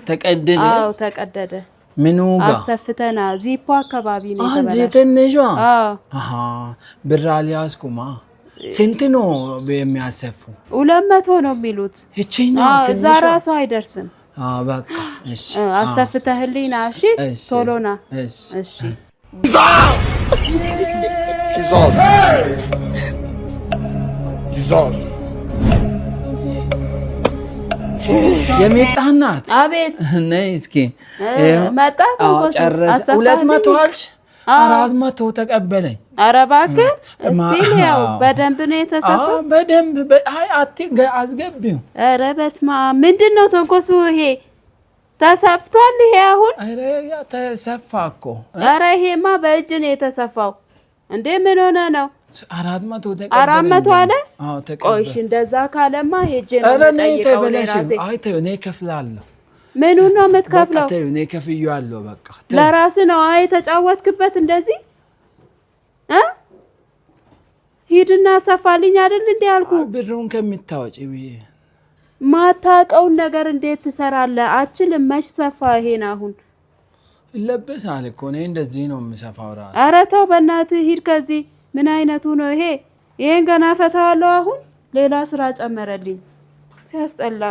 ተቀደደ? አዎ ተቀደደ። ምኑ ጋ? አሰፍተና ዚፖ አካባቢ ነው አንቺ የተበላሸው። ትንሿ? አዎ። አሃ፣ ብር አልያዝኩማ። ስንት ነው የሚያሰፉ? 200 ነው የሚሉት። ይችኛው? አዎ፣ እዛ ትንሿ? ራሱ አይደርስም። አዎ በቃ እሺ። አሰፍተህልኝ ና እሺ። እሺ። ቶሎ ና። እሺ። እሺ። Jesus. Jesus. የሚጣ እናት። አቤት። ነይ እስኪ። መጣ ተንኮሱ። ጨረሰ። አሰፋህልኝ? 200 አልሽ? አዎ። 400 ተቀበለኝ። ኧረ እባክህ እስቲ ያው አዎ። በደንብ ነው የተሰፋው። አዎ በደንብ አይ አስገቢው። ኧረ በስመ አብ፣ ምንድን ነው ተንኮሱ? ይሄ ተሰፍቷል። ይሄ አሁን ኧረ ያ ተሰፋ እኮ። ኧረ ይሄማ በእጅ ነው የተሰፋው። እንዴ ምን ሆነ ነው? 400 ተቀበለኝ። 400 አለ? አዎ ቆይ ተቀበለ። እሺ፣ እንደዛ ካለማ ሄጄ ነው ኧረ ነይ የምጠይቀው እኔ ተበለሽ። ራሴ። አይ ተይው፣ እኔ እከፍላለሁ። ምኑን ነው በቃ የምትከፍለው? ተይው፣ እኔ ከፍዬዋለሁ። በቃ ተይው። ለራስህ ነው አይ የተጫወትክበት እንደዚህ እ ሂድና ሰፋልኝ አይደል እንዴ ያልኩህ? አይ ብሩን ከምታወጪ ብዬ። ማታውቀውን ነገር እንዴት ትሰራለህ? አችልም። መች ሰፋ ይሄን አሁን? ይለበሳል እኮ፣ እኔ እንደዚህ ነው የምሰፋው ራሴ። ኧረ ተው በእናትህ ሂድ ከዚህ። ምን አይነቱ ነው ይሄ? ይሄን ገና ፈታዋለሁ። አሁን ሌላ ስራ ጨመረልኝ። ሲያስጠላ።